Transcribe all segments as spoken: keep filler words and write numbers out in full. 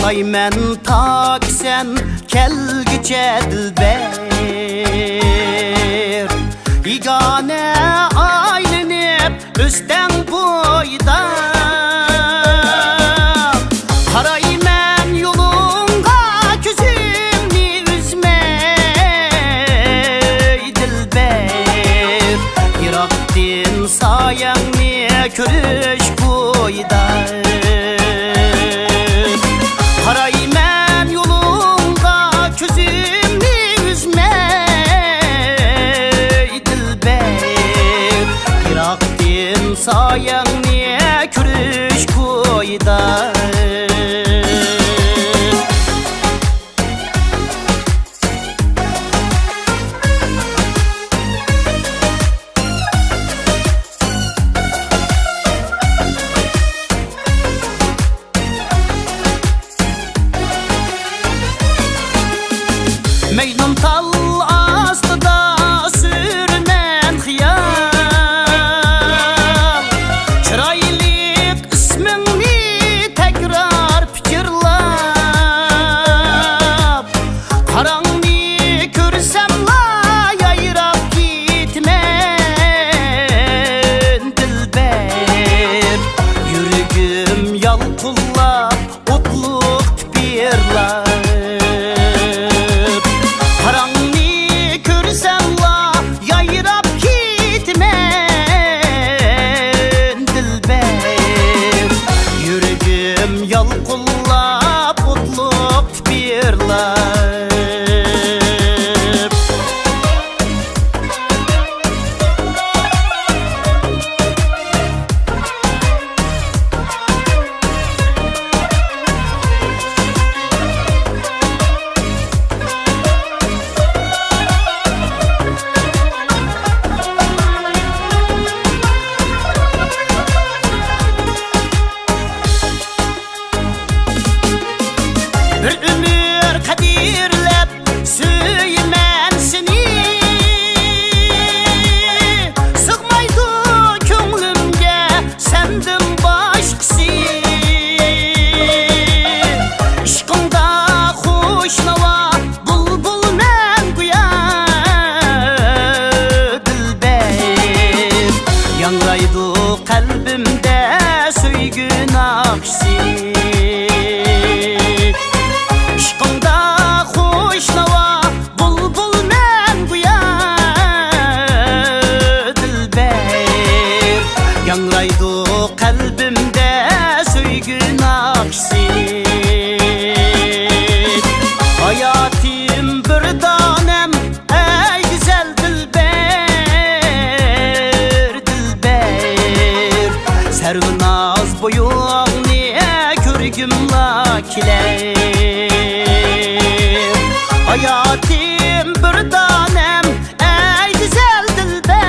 قارايمەن تاكى سەن كەلگۈچە دىلبەر، يېگانە ئايلىنىپ ئۆستەڭ بويىدا. قارايمەن يولۇڭغا كۆزۈمنى ئۈزمەي دىلبەر، يىراقتىن سايەڭنى كۆرۈش كويىدا. قارايمەن يولۇڭغا كۆزۈمنى ئۈزمەي دىلبەر، يىراقتىن سايەڭنى كۆرۈش كويىدا. مەجنۇن تال ئاستىدا سۈرىمەن خىيال، چىرايلىق ئىسمىڭنى تەكرار پىچىرلاپ. قاراڭنى كۆرسەملا يايراپ كېتىمەن دىلبەر، يۈرىكىم يالقۇنلاپ ئوتلۇق پىپىرلاپ. قاراڭنى كۆرسەملا يايراپ كېتىمەن دىلبەر، يۈرىكىم يالقۇنلاپ ئوتلۇق پىپىرلاپ. بىر ئۆمۈر قەدىرلەپ سۆيىمەن سېنى، سىغمايدۇ كۆڭلۈمگە سەندىن باشقىسى. ئىشقىڭدا خۇشناۋا بۇلبۇلمەن گويا دىلبەر، ياڭرايدۇ قەلبىمدە سۆيگۈ ناخشىسى. ئىشقىڭدا خۇشناۋا بۇلبۇلمەن گويا دىلبەر، ياڭرايدۇ قەلبىمدە سۆيگۈ ناخشىسى. ھاياتىم بىر دانەم ئەي گۈزەل دىلبەر، دىلبەر، سەرۋىناز بويۇڭنى كۆرگۈملا كېلەر. ھاياتىم بىر دانەم ئەي گۈزەل دىلبەر،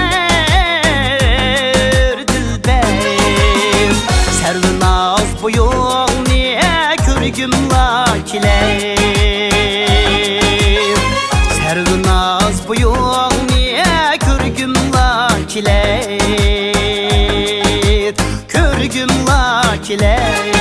دىلبەر، سەرۋىناز بويۇڭنى كۆرگۈملا كېلەر. سەرۋىناز بويۇڭنى كۆرگۈملا كېلەر، كۆرگۈملا كېلەر.